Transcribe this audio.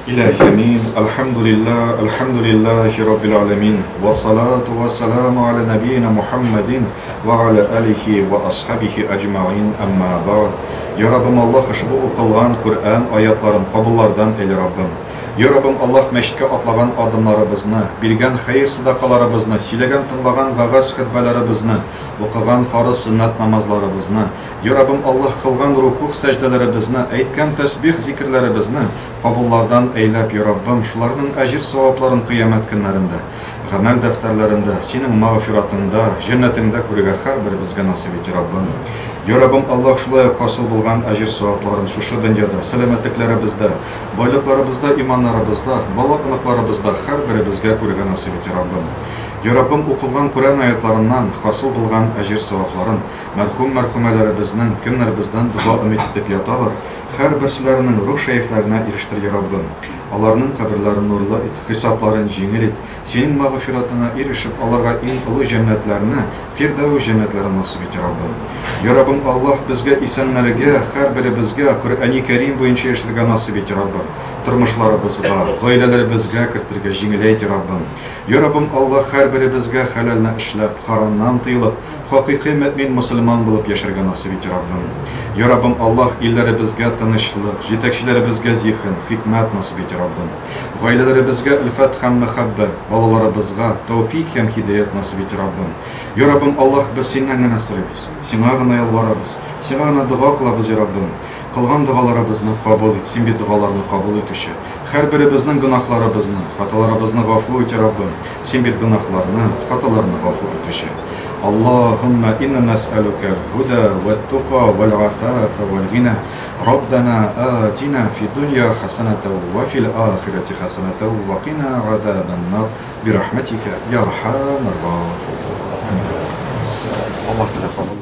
Илаһи амин. Әлхәмдүлилләһ, әлхәмдүлилләһи раббил аләмин. Вә салату вә саламу аля нәбиина Мухаммадин вә аля алихи вә асхабихи әҗмәгыйн, әмма бәгъд. Я Раббым Аллаһ, ошбу укылган Коръән аятларын кабуллардан әйлә, Раббым. Я Раббым Аллаһ, мәчеткә атлаган адымнарыбызны, биргән хәер-садакаларыбызны, сөйләгән-тыңлаган вәгазь-хөтбәләребезне, укыган фарыз-сөннәт намазларыбызны, Я Раббым Аллаһ, кылган рукугъ-сәҗдәләребезне, әйткән тәсбих-зикерләребезне кабуллардан әйләп, Я Раббым, шуларның әҗер-савапларын кыямәт көннәрендә, гамәл дәфтәрләрендә, Синең мәгъфиратыңда, җәннәтеңдә күрергә һәрберебезгә насыйп ит, Я Раббым. Я Раббым Аллаһ, шулай ук хасил булган әҗер-савапларын шушы дөньяда, сәламәтлекләребездә, Байлыкларыбызда, иманнарыбызда, бала-оныкларыбызда һәрберебезгә күрергә насыйп ит, я Раббым. Я Раббым, укылган Коръән аятларыннан хасил булган әҗер-савапларын мәрхүм-мәрхүмәләребезнең, кемнәр бездән дога өмет итеп яталар, һәрберселәренең рух шәефләренә ирештер, я Раббым. Аларның каберләрен нурлы ит, хисапларын җиңел ит, Синең мәгъфиратыңа ирешеп, аларга иң олы җәннәтләрне, Фирдәүс җәннәтләрен насыйп ит, я Раббым. Я Раббым Аллаһ, безгә исәннәргә, һәрберебезгә Коръәни Кәрим буенча яшәргә насыйп ит, я Раббым. Тормышларыбызга, гаиләләребезгә кертергә җиңеләйт, я Раббым. Я Раббым Аллаһ, һәрберебезгә хәләлне эшләп, харамнан тыелып, хакыйкый мөэмин-мөселман булып яшәргә насыйп ит, я Раббым. Я Раббым Аллаһ, илләребезгә тынычлык, җитәкчеләребезгә зиһен, хикмәт насыйп ит, я Раббым. Гаиләләребезгә өлфәт һәм мәхәббәт, балаларыбызга тәүфик һәм һидаять насыйп ит, Раббым. Я Раббым Аллаһ, без Синнән генә сорыйбыз, Сиңа гына ялварабыз, Сиңа гына дога кылабыз, я Раббым. Кылган догаларыбызны кабул ит, Син бит догаларны кабул итүче. Һәрберебезнең гөнаһларыбызны, хаталарыбызны гафу ит, я Раббым, Син бит гөнаһларны, хаталарны гафу итүче. Аллаһуммә инна нәсьәлүкәл һүдә вәт-тука вәл-гафафә вәл-гинә. Раббана атина фид дунья хәсәнәтәү вә фил ахирәти хәсәнәтәү вә кина газабән-нар бирахмәтикә йа архамәр рахимин. Аллаһ теләп кабул.